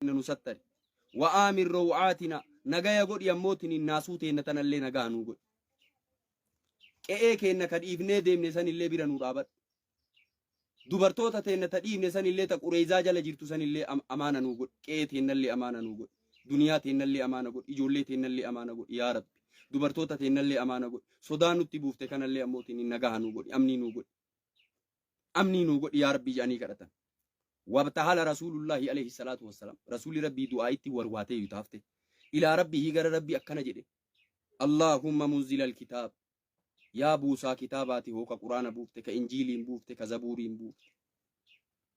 nu sattari. Wa aamin raw'aatina, nagaya godhi ammootiniin naasuu teenna tanallee nagaa nuu godhi. Qe'ee keenna ka dhiifnee deemne sanillee bira nuu dhaabadhu. Dubartoota teenna ta dhiifne sanillee ta Qureeyzaa jala jirtu sanillee amaana nuu godhi. Qe'ee teennallee amaana nuu godhi. Duniyaa teennallee amaana godhi. Ijoollee teennallee amaana godhi yaa Rabbi. Dubartoota teennallee amaana godhi. Sodaa nutti buufte kanallee ammootiin nagaha nuu godhi. Amnii nuu godhi. Amnii nuu godhi yaa Rabbii jedhanii kadhatan. Wabtahala Rasuulullaahi alayhi salaatu wassalaam. Rasuulli Rabbii du'aa itti warwaatee yutaafte. Ilaa Rabbihi gara Rabbii akkana jedhe. Allaahumma munzilal kitaab. Yaa buusaa kitaabaati hoo ka Quraana buufte, ka Injiiliin buufte, ka Zabuuriin buufte,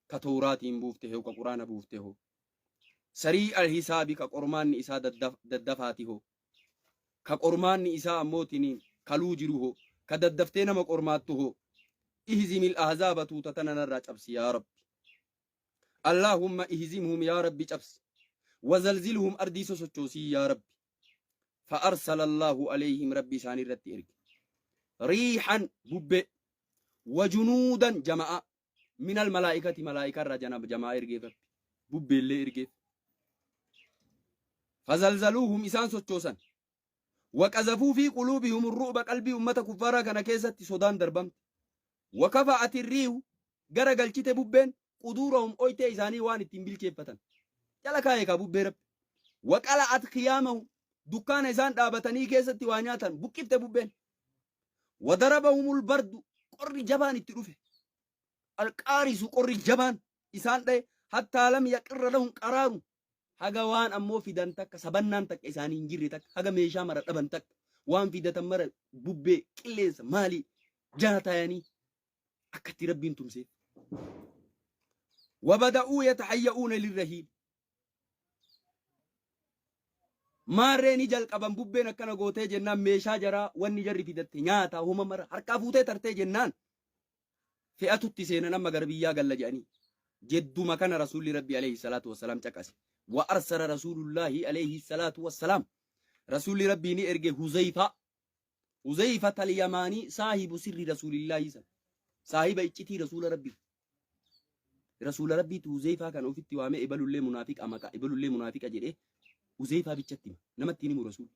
ka Towraatiin buufte hoo ka Quraana buufte hoo. Sarii al-hisaabi ka qormaanni isaa daddafaati hoo. Ka qormaanni isaa ammootiin kaluu jiru hoo. Ka daddaftee nama qormaattu hoo. Ihzimil ahzaaba tuuta tana narraa cabsi yaa Rabbi. Allaahumma ihzimhum yaa Rabbi cabsi. Wazalzilhum ardii sosochoosii yaa Rabbi. Fa'arsala Allaahu alayhim Rabbi isaanii irratti erge. Riihan bubbee. Wajunuudan jama'a. Minal malaa'ikati malaa'ikaa irraa jama'a ergeef Rabbi. Bubbeellee ergeef. Fazalzaluuhum isaan sochoosan. Waqazafuu fi quluubihim ru'ba qalbii ummata kuffaaraa kana keessatti sodaan darbamte. Wakafa'ati riihu gara galchite bubbeen quduurahum oytee isaanii waan ittiin bilcheeffatan. Jala kaa'e kaa bubbee Rabbi. Waqala'at khiyaamahum dukkaana isaan dhaabatanii keessatti waa nyaatan buqqifte bubbeen. Wadarabahumul bardu qorri jabaan itti dhufe. Alqaarisu qorri jabaan isaan dhaye hattaa lam yaqirra lahum qaraaru haga waan ammoo fidan takka sabannaan takka isaanii hin jirre takka haga meeshaa mara dhaban takka waan fidatan mara bubbee qilleensa maalii jala taayanii akkatti Rabbiin tumseef. Wabada'uu yatahayya'uuna lirrahiil. Maarree ni jalqaban bubbeen akkana gootee jennaan meeshaa jaraa wanni jarri fidatte nyaata homa mara harkaa fuutee tartee jennaan fe'atutti seenan amma gara biyyaa galla jedhanii. Jedduma kana Rasuulli Rabbi alayhi salaatu wassalaam caqase. Wa arsala Rasuulullaahi alayhi salaatu wassalaam. Rasuulli Rabbii ni erge Huzayfaa. Huzayfat al-Yamaanii saahibu sirri Rasuulillaahi san. Saahiba iccitii Rasuula Rabbii. Rasuula Rabbiitu Huzayfaa kana ofitti waamee ebalullee munaafiqa maqaa ebalullee munaafiqa jedhee Huzayfaa bichatti hima. Namatti hin himu Rasuulli.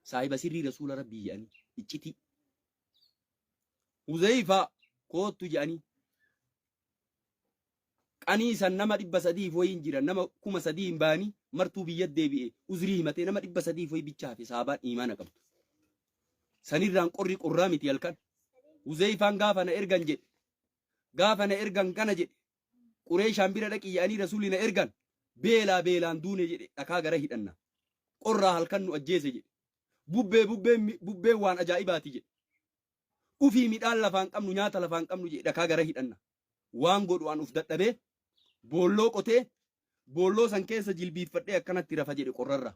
Saahiba sirrii Rasuula Rabbii jedhanii iccitii. Huzayfaa koottu jedhanii qanii san nama 300 wayiin jira nama 3000 hin ba'anii martuu biyya deebi'e uzrii himatee nama 300 wayii bicha hafe sahabaan iimaana qabdu. Sanirraan qorri qorraa miti halkan. Huzayfaan gaafa na ergan jedhe. Gaafa na ergan kana jedhe. Qureeshaan bira dhaqi jedhanii rasuulli na ergan. Beelaa beelaan duune jedhe dhakaa gara hidhanna. Qorraa halkan nu ajjeese jedhe. Bubbee bubbeen bubbeen waan ajaa'ibaati jedhe. Ufii midhaan lafaan qabnu nyaata lafaan qabnu jedhe dhakaa gara hidhanna. Waan godhu an uf dadhabee boolloo qotee boolloo san keessa jilbiiffadhee akkanatti rafa jedhe qorrarra.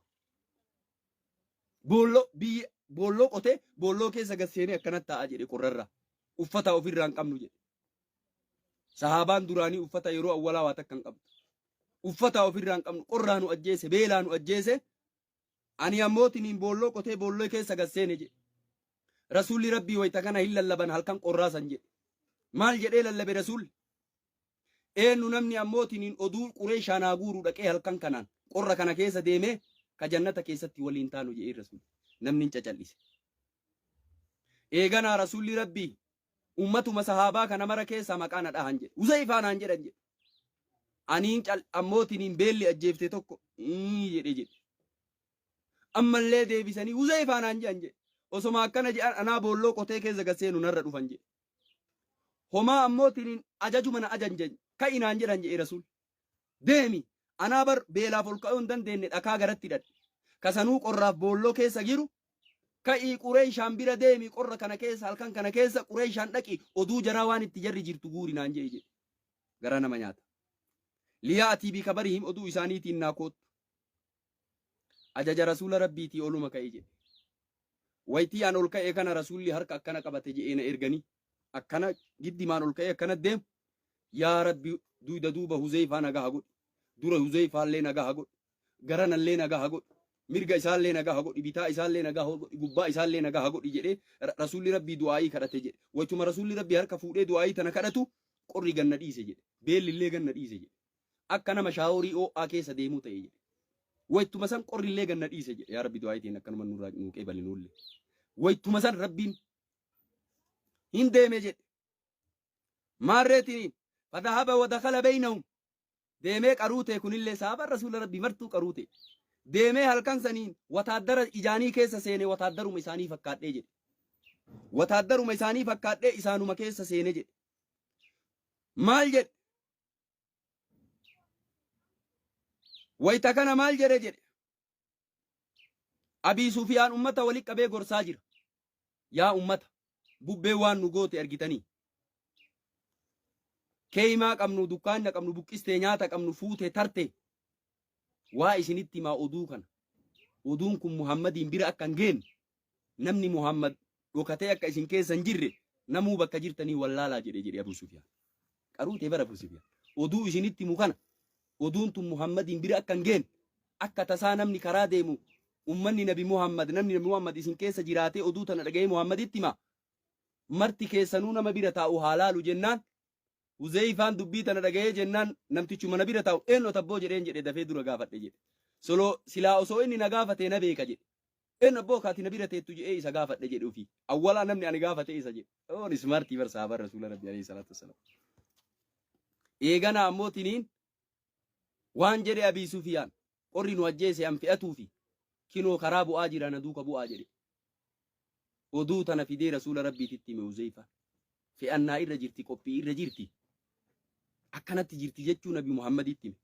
Boolloo biyya boolloo qotee boolloo keessa gad seenee akkanatti taa'a jedhe qorrarra. Uffata ofirraa hin qabnu jedhe. Sahaabaan duraanii uffata yeroo awwalaa waa takka hin qabdu. Uffata ofirraa hin qabnu qorraa nu ajjeese beelaa nu ajjeese Ani ammoo tiniin boolloo qotee boolloo keessa gad seene jedhe. Rasuulli Rabbii wayta kana hin lallaban halkan qorraa san jedhe. Maal jedhee lallabe Rasuulli? Eenyu namni ammoo tiniin oduu Qureeshaa naa guuru dhaqee halkan kanaan qorra kana keessa deemee ka jannata keessatti waliin taanu jedhee Rasuulli. Namni hin cacal'ise. Eeganaa Rasuulli Rabbii Ummatuma sahaabaa kana mara keessaa maqaa na dhahan jedhe. Huzayfaa naan jedhan jedhe. Aniin cal ammootiniin beelli ajjeefte tokko ii jedhe jedhe. Ammallee deebisanii Huzayfaa naan jedhan jedhe. Osoma akkana jedhan anaa boolloo qotee keessa gad seenu narra dhufan jedhe. Homaa ammootiniin ajajuma na ajan jedhe. Ka'i naan jedhan jedhe Rasuul. Deemi anaa bar beelaaf ol ka'uu hin dandeenne dhakaa garatti hidhadhe. Kasanuu qorraaf boolloo keessa jiru Ka'ii Qureyshaan bira deemi qorra kana keessa halkan kana keessa Qureyshaan dhaqi oduu jaraa waan itti jarri jirtu guuri naan je'i jedhe. Garaa nama nyaata. Liyaatii bi kabarihim oduu isaaniitiin naa koottu. Ajaja rasuula rabbiitii oluma ka'e jedhe. Waytii an ol ka'e kana rasuulli harka akkana qabate je'ee na erganii akkana giddimaan ol ka'ee akkana deemu yaa rabbi duyda duuba Huzeyfaa nagaha godhi dura Huzeyfaallee nagaha godhi garanallee nagaha godhi, mirga isaallee nagaha godhi, bitaa isaallee nagaha godhi, gubbaa isaallee nagaha godhi jedhee Rasuulli Rabbii du'aa'ii kadhate jedhe. Waytuma Rasuulli Rabbii harka fuudhee du'aa'ii tana kadhatu qorri ganna dhiise jedhe. Beellillee ganna dhiise jedhe. Akka nama shaaworii oo'aa keessa deemuu ta'e jedhe. Waytuma san qorrillee ganna dhiise jedhe. Yaa Rabbi du'aa itiin akkanuma nurraa nuu qeebali nuullee. Waytuma san Rabbiin hin deeme jedhe. Maarreetiniin fadhahaba wa dakhala beynahum deemee qaruutee kunillee sahaabaan rasuula Rabbii martuu qaruutee. Deemee halkan saniin wataaddara ijaanii keessa seene wataaddaruma isaanii fakkaadhee jedhe. Wataaddaruma isaanii fakkaadhee isaanuma keessa seene jedhe. Maal jedhe? Wayta kana maal jedhe jedhe. Abii Sufiyaan ummata wali qabee gorsaa jira. Yaa ummata, bubbee waan nu goote argitanii. Keeymaa qabnu, dukkaanna qabnu, buqqistee nyaata qabnu, fuute tarte. Waa isinitti himaa oduu kana. Oduun kun Muhammadiin bira akka hin geenne, namni Muhammad dhokatee akka isin keessa hin jirre, namuu bakka jirtanii wallaalaa jedhe jedhe Abuu Sufiyaan. Qaruutee bara Abuu Sufiyaan. Oduu isinitti himu kana, oduun tun Muhammadiin bira akka hin geenne, akka tasaa namni karaa deemu ummanni Nabi Muhammad, namni Nabi Muhammad isin keessa jiraatee oduu tana dhaga'ee Muhammaditti hima. Marti keessanuu nama bira taa'u haa laalu jennaan Huzeyfaan dubbii tana dhaga'ee jennaan namtichuma na bira taa'u eenyu tabboo jedheen jedhe dafee dura gaafadhe jedhe. Soloo silaa osoo inni na gaafatee na beeka jedhe. Eenyu abboo kaati na bira teettu jedhee isa gaafadhe jedhe ofii. Awwalaa namni ani gaafate isa jedhe. Oon ismaartii bar sahaabaan rasuula rabbi alayhi salaatu wassalaam. Eegana ammoo tiniin waan jedhe Abii Sufiyaan qorri nu ajjeese an fe'atuufi kinoo karaa bu'aa jira na duuka bu'aa jedhe. Oduu tana fidee rasuula rabbiititti hime Huzeyfaan. Fe'annaa irra jirti qophii irra jirti. Akkanatti jirti jechuu Nabi Muhammaditti hime.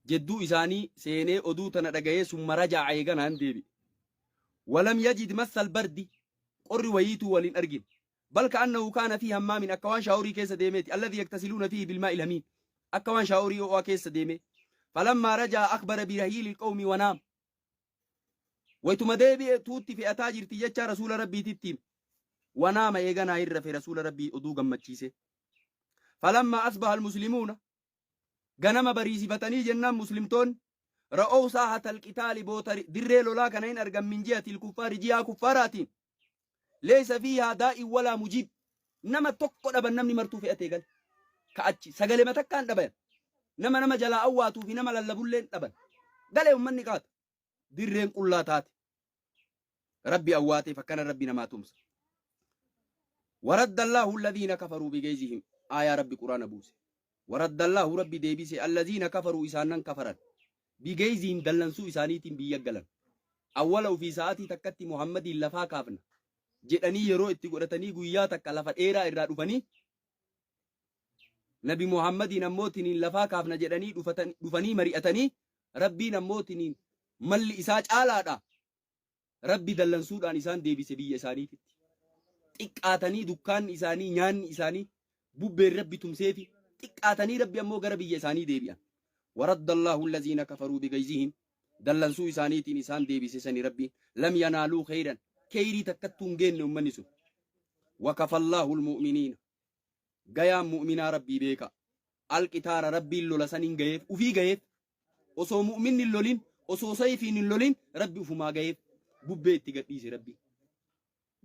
Jedduu isaanii seenee oduu tana dhagayee summa raja'a eeganaan deebi'e. Walam yajid massal bardi qorri wayiituu waliin argine. Bal ka'annahu kaana fii hammaamin akka waan shaaworii keessa deemeeti alladhii yaktasiluuna fiihi bilmaa'il hamiim akka waan shaaworii ho'aa keessa deemee. Falammaa raja'a akbara birahiilil qawmi wanaam. Waytuma deebi'e tuutti fe'ataa jirti jechaa rasuula rabbiititti hime. Wanaama eeganaa hin rafe rasuula rabbii oduu gammachiise. Falammaa asbaha almuslimuuna ganama bariisifatanii jennaan muslimtoonni ra'ow saahatal qitaali boota dirree lolaa kana hin argan min jihatil kuffaari jihaa kuffaaraatiin leeysa fiihaa daa'in walaa mujiib nama tokko dhaban namni martuu fe'atee gale ka achi sagalema takkaan dhaban nama nama jalaa awwaatuu fi nama lallabulleen dhaban gale ummanni qaata dirreen qullaa taate rabbi awwaateef akkana rabbi namaa tumsa waradda allaahu alladhiina kafaruu bigeyzihim aayaa rabbi quraana buuse waradda allaahu rabbi deebise alladhiina kafaruu isaannan kafaran bigeyzihim dallansuu isaaniitiin biyya galan awwala ofii sa'aatii takkatti muhammadiin lafaa kaafna jedhanii yeroo itti godhatanii guyyaa takka lafa dheeraa irraa dhufanii Nabi Muhammadiin ammoo tiniin lafaa kaafna jedhanii dhufanii mari'atanii Rabbiin ammoo tiniin malli isaa caalaadha. Rabbi dallansuudhaan isaan deebise biyya isaaniititti. Xiqqaatanii dukkaanni isaanii nyaanni isaanii bubbeen Rabbi tumseefi xiqqaatanii Rabbi ammoo gara biyya isaanii deebi'an. Waraddallahu allaziina kafaruu bigayzihim dallansuu isaaniitiin isaan deebise sani Rabbiin lam yanaaluu kheyran kheyrii takkattuu hin geenne ummanni sun. Wakafallahu almu'miniina gayaan mu'minaa Rabbii beeka. Alqitaara Rabbiin lola saniin gayeef ufii gayeef osoo mu'minni hin lolin osoo sayfiin hin lolin Rabbi ufumaa gayeef bubbee itti gadhiise Rabbi.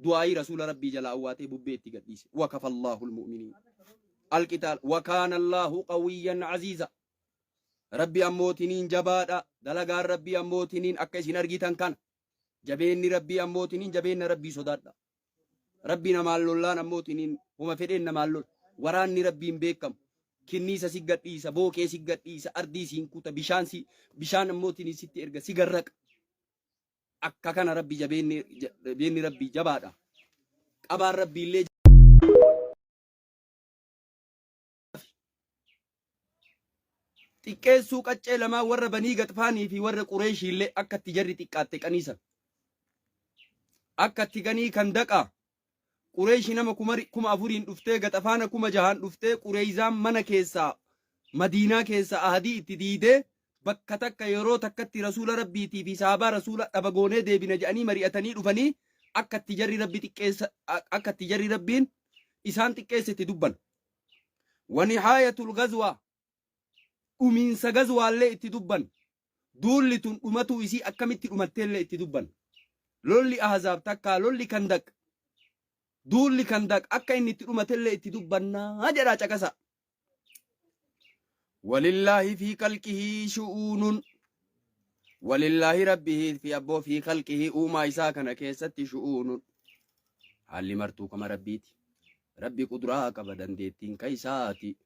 Du'aayii rasuula Rabbii jalaa awwaatee bubbee itti gadhiise. Wakafallahu almu'miniina. Alqitaal wakaana Allahu qawiyyan aziiza. Rabbi ammootiniin jabaadha. Dalagaan Rabbii ammootiniin akka isin argitan kana. Jabeenni Rabbii ammootiniin jabeenna Rabbii sodaadha. Rabbi namaan lollaan ammoo tiniin homa fedheen namaan lola. Waraanni Rabbiin beekamu. Kinniisa si gadhiisa, bookee si gadhiisa, ardii siin kuta, bishaan si bishaan ammoo tiniin sitti erga si garraqa. Akka kana Rabbi jabeenni jabeenni Rabbii jabaadha. Qabaan Rabbii illee xiqqeessuu qaccee lamaa warra banii gaxfaanii fi warra qureeshii illee akka itti jarri xiqqaatte qaniisan. Akka itti ganii kan daqaa Qureeshi nama 4000n dhuftee Gaxafaana 6000n dhuftee Qureeyzaan mana keessaa Madiinaa keessaa ahadii itti diidee bakka takka yeroo takkatti rasuula rabbiitii fi sahabaa rasuula dhaba goonee deebina jedhanii mari'atanii dhufanii akka itti jarri rabbi xiqqeessa akka itti jarri rabbiin isaan xiqqeesse itti dubban. Wanihaayatul gazwaa dhumiinsa gazwaallee itti dubban. Duulli tun dhumatuu isii akkamitti dhumatteellee itti dubban. Lolli Ahzaab takkaa lolli Kandaq duulli Kandaq akka inni itti dhumatellee itti dubbannaa jedhaa caqasa. Walillaahi fi kalqihii shu'uunun. Walillaahi rabbihi fi abboo fi kalqihii uumaa isaa kana keessatti shu'uunun. Haalli martuu kama rabbiiti. Rabbi qudraa qaba dandeettiin ka isaati.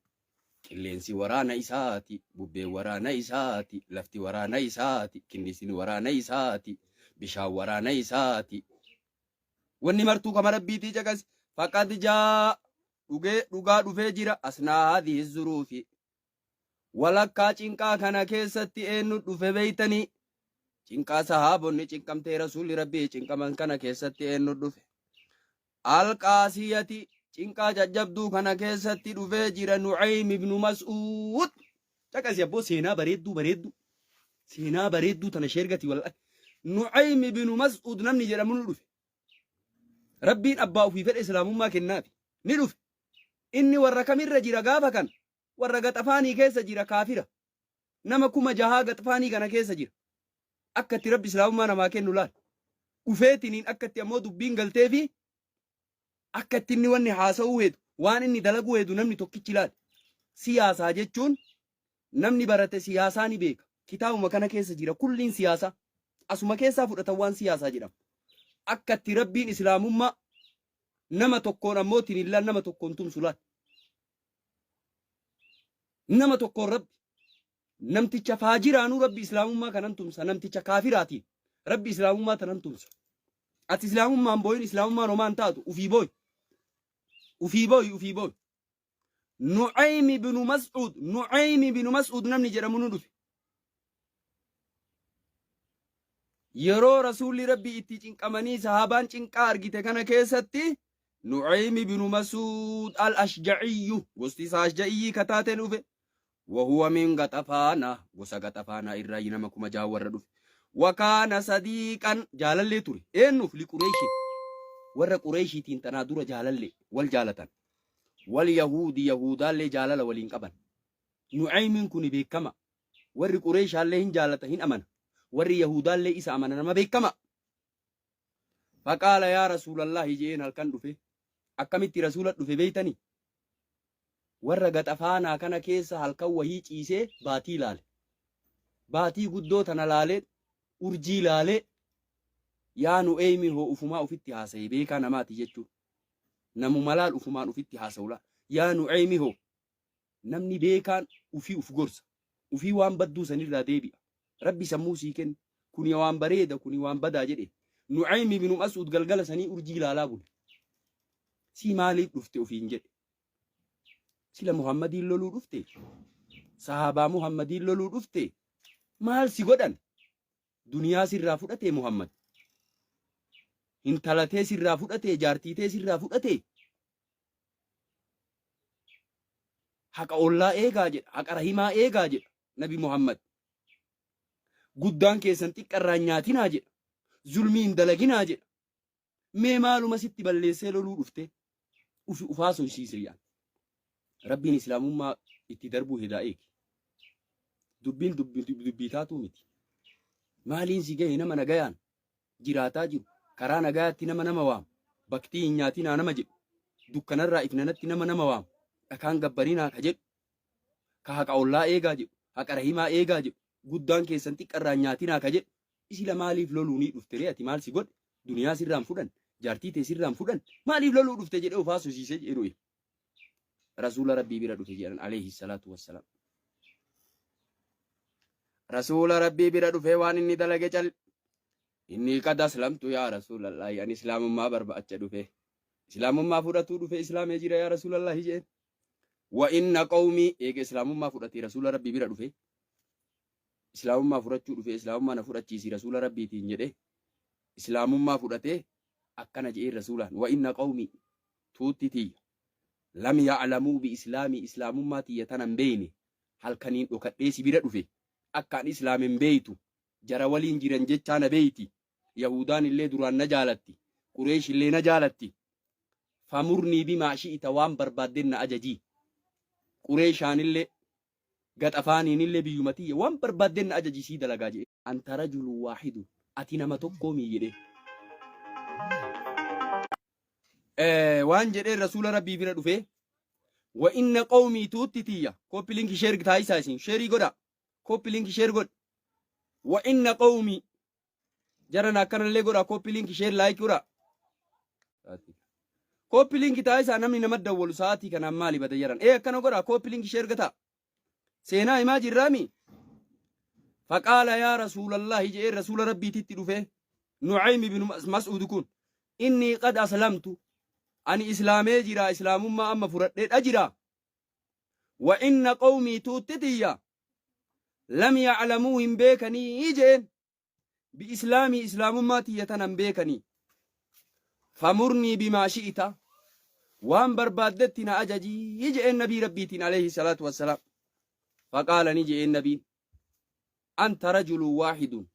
Qilleensi waraana isaati, bubbeen waraana isaati, lafti waraana isaati, kinnisni waraana isaati, bishaan waraana isaati. Wanni martuu kama rabbiitii caqasi. Faqad jaa dhugee dhugaa dhufee jira asnaa haadhihi zuruufi. Walakkaa cinqaa kana keessatti eenyu dhufe beeytanii? Cinqaa sahaabonni cinqamtee rasuulli rabbii cinqaman kana keessatti eenyu dhufe? Alqaasiyati cinqaa jajjabduu kana keessatti dhufee jira Nu'aym ibnu Mas'uud. Caqasi abboo seenaa bareedduu bareedduu. Seenaa bareedduu tana sheergati wallahi. Nu'aym ibnu Mas'uud namni jedhamu ni dhufe. Rabbiin abbaa ofii fedhe islaamummaa kennaafi. Ni dhufe. Inni warra kamirra jira gaafa kana? Warra Gaxafaanii keessa jira kaafira. Nama 6000 Gaxfaanii kana keessa jira. Akka itti Rabbi islaamummaa namaa kennu laal. Dhufeetiniin akka itti ammoo dubbiin galteefi akka itti inni wanni haasa'uu heedu waan inni dalaguu heedu namni tokkichi laal. Siyaasaa jechuun namni barate siyaasaa ni beeka. Kitaabuma kana keessa jira kulliin siyaasaa. Asuma keessaa fudhatan waan siyaasaa jedhama. Akka itti Rabbiin islaamummaa nama tokkoon ammoo tinillaan nama tokkoon tumsu laal. Nama tokkoon Rabbi namticha faajiraanuu Rabbi islaamummaa kanan tumsa namticha kaafiraatiin Rabbi islaamummaa tanan tumsa. Ati islaamummaan booyin islaamummaan homaan taatu ufii booyi. Ufii booyi ufii booyi. Nu'aymi binu Mas'uud Nu'aymi binu Mas'uud namni jedhamu nu dhufe. Yeroo rasuulli Rabbi itti cinqamanii sahaabaan cinqaa argite kana keessatti Nu'aymi binu Masuud al-Ashja'iyyu gosti isaa Ashja'iyyii ka taate dhufe. Wahuwa min Gaxafaana gosa Gaxafaanaa irraa nama 6000 warra dhufe. Wakaana sadiiqan jaalallee ture. Eenyuuf li Qureeshi warra Qureeshiitiin tanaa dura jaalallee wal jaalatan. Wal Yahuudi Yahuudaallee jaalala waliin qaban. Nu'aymiin kuni beekama. Warri Qureeshaallee hin jaalata hin amana. Warri Yahuudaallee isa amana nama beekama. Faqaala yaa Rasuulallaahi je'een halkan dhufe. Akkamitti Rasuula dhufe beeytanii? Warra Gaxafaanaa kana keessa halkan wahii ciisee baatii laale. Baatii guddoo tana laalee, urjii laalee, yaa Nu'eeymi hoo ufumaa ufitti haasaye beekaa namaati jechuun. Namuma laal ufumaan ufitti haasawu laal. Yaa Nu'eeymi hoo Namni beekaan ufii uf gorsa. Ufii waan badduu sanirraa deebi'a. Rabbi sammuu sii kenne. Kuni waan bareeda, kuni waan badaa jedhe. Nu'aym ibnu Mas'uud galgala sanii urjii laalaa bule. Sii maaliif dhufte ufiin jedhe. Sila Muhammadiin loluu dhufte? Sahaabaa Muhammadiin loluu dhufte? Maal si godhan? Duniyaa sirraa fudhatee Muhammad? Intala tee sirraa fudhatee? Jaartii tee sirraa fudhatee? Haqa ollaa eegaa jedha. Haqa rahimaa eegaa jedha. Nabi Muhammad. Guddaan keessan xiqqarraa hin nyaatinaa jedha. Zulmii hin dalaginaa jedha. Mee maaluma sitti balleessee loluu dhufte ufi ufaa soysiise yaan. Rabbiin islaamummaa itti darbuu hedaa eegi. Dubbiin dubbii taatuu miti. Maaliin si gahe nama nagayaan jiraataa jiru karaa nagayaatti nama nama waamu baktii hin nyaatinaa nama jedhu dukkanarraa ifnanatti nama nama waamu dhakaan gabbarinaa ka jedhu ka haqa ollaa eegaa jedhu haqa rahimaa eegaa jedhu guddaan keessan xiqqarraa hin nyaatinaa ka jedhu isila maaliif loluunii dhufte ree ati maal si godhe duniyaa sirraan fudhan jaartii tee sirraan fudhan maaliif loluu dhufte jedhee of haasofsiisee jedhu rasuula rabbii bira dhufe jedhan alayhi salaatu wassalaam. Rasuula rabbii bira dhufee waan inni dalage cal inni qad aslamtu yaa rasuulallaahi ani islaamummaa barbaacha dhufe islaamummaa fudhatuu dhufe islaamee jira yaa rasuulallaahi jeen wa inna qawmii eega islaamummaa fudhatee rasuula rabbii bira dhufe islaamummaa fudhachuu dhufe islaamummaa na fudhachiisi rasuula rabbiitiin jedhe islaamummaa fudhatee akkana je'een rasuulaan wa inna qawmii tuutti tiyya lam ya'lamuu bi islaamii islaamummaa tiyya tana hin beeyne halkaniin dhokadhee si bira dhufe akka an islaame hin beeytu jara waliin jiran jechaa na beeyti yahuudaan illee duraan na jaalatti qureesh illee na jaalatti famurnii bimaa shi'ita waan barbaadden na ajajii qureeshaan illee gaxafaaniin illee biyyuma tiyya waan barbaadden na ajaji sii dalagaa jedhe anta rajulu waahidu ati nama tokkoo mii jedhee waan jedheen rasuula rabbii bira dhufee Wa inna qawmii tuutti tiyya. Copy link share taasisaa isin. Sheerii godha. Copy link share godhi. Wa inna qawmii. Jaran akkanallee godha. Copy link share like godha. Copy link taasisaa namni nama dawwalu sa'aatii kanaan maali bada jaran. Ee akkana godha. Copy link share gataa. Seenaa himaa jirraami. Faqaala yaa rasuulallahi jedhee rasuula rabbiititti dhufe. Nu'aym ibn Mas'ud kun. Innii qad aslamtu. Ani islaamee jira islaamummaa amma fudhadheedha jira. Wa inna qawmii tuutti tiyya. Lam ya'lamuu hin beekanii jeen. Bi islaamii islaamummaa tiyya tana hin beekanii. Famurnii bimaa shi'ita. Waan barbaaddetti na ajajii je'een nabii rabbiitiin alayhi salaatu wassalaam. Faqaala ni je'een nabiin. Anta rajulun waahidun.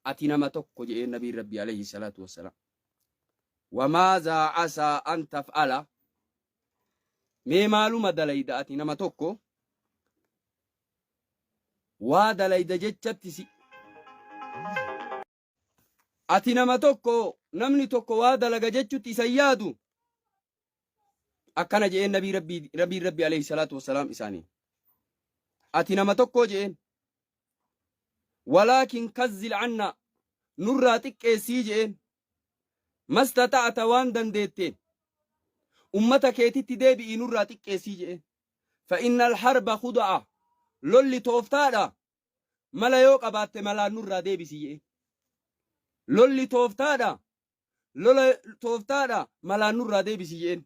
Ati nama tokko je'een nabiin rabbii alayhi salaatu wassalaam. Wamaazaa asaa an taf'ala. Mee maaluma dalayda ati nama tokko waa dalayda jechatti si ati nama tokko namni tokko waa dalaga jechutti isa yaadu akkana je'een nabii rabbii rabiin rabbi alayhi salaatu wassalaam isaanii ati nama tokko je'een walaakin kazzil anna nurraa xiqqeessii je'een mastata'ata waan dandeetteen ummata keetitti deebi'ii nurraa xiqqeessii je'een fa innal harba khuda'a lolli tooftaadha mala yoo qabaatte malaan nurraa deebisi je'een lolli tooftaadha lola tooftaadha malaan nurraa deebisi je'een.